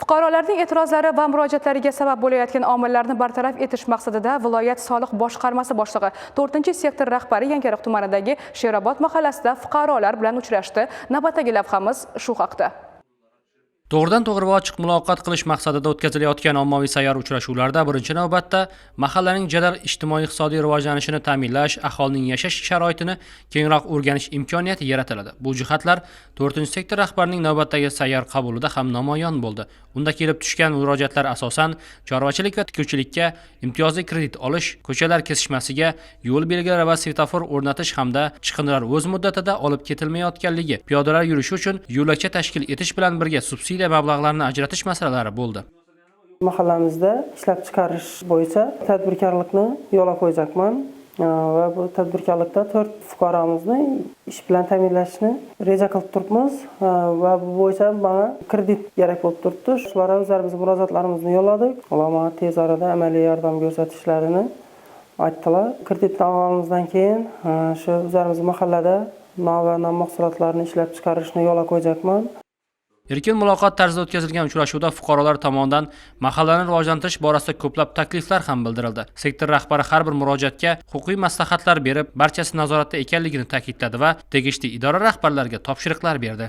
Fuqarolarning e'tirozlari va murojaatlariga sabab bo'layotgan omillarni bartaraf etish maqsadida viloyat soliq boshqarmasi boshlig'i, 4-sektor rahbari Yangiariq tumanidagi Sherobod mahallasida fuqarolar bilan uchrashdi. Navbatdagi lavhamiz shu haqda. To'g'ridan to'g'ri va ochiq muloqot qilish maqsadida o'tkazilayotgan ommaviy sayyor uchrashuvlarda birinchi navbatda mahallaning jadal ijtimoiy-iqtisodiy rivojlanishini ta'minlash, aholining yashash sharoitini kengroq o'rganish imkoniyati yaratiladi. Bu jihatlar 4-sektor rahbarining navbatdagi sayyor qabulida ham namoyon bo'ldi. Unda kelib tushgan murojaatlar asosan chorvachilik va tikuvchilikka imtiyozli kredit olish, ko'chalar kesishmasiga yo'l belgilari va svetofor o'rnatish hamda chiqindilar o'z muddatida olib ketilmayotganligi, piyodalar yurishi uchun yo'lakcha tashkil etish bilan birga subsidiya mablag'larini ajratish masalalari bo'ldi. Mahallamizda ishlab chiqarish bo'yicha tadbirkorlikni yo'lga qo'yacakman va bu tadbirkorlikda 4 fuqaromizni ish bilan ta'minlashni reja qilib turibmiz va bu bo'yicha menga kredit kerak bo'lib turibdi. Shularga o'zlarimiz murojaatlarimizni yo'lladik. Ular menga tez orada amaliy yordam ko'rsatishlarini aytdilar. Kreditni olganimizdan keyin shu o'zlarimiz mahallada non va non mahsulotlarini ishlab chiqarishni yo'lga qo'yacakman. Erkin muloqot tarzida o'tkazilgan uchrashuvda fuqarolar tomonidan mahallani rivojlantirish borasida ko'plab takliflar ham bildirildi. Sektor rahbari har bir murojaatga huquqiy maslahatlar berib, barchasi nazoratda ekanligini ta'kidladi va tegishli idora rahbarlariga topshiriqlar berdi.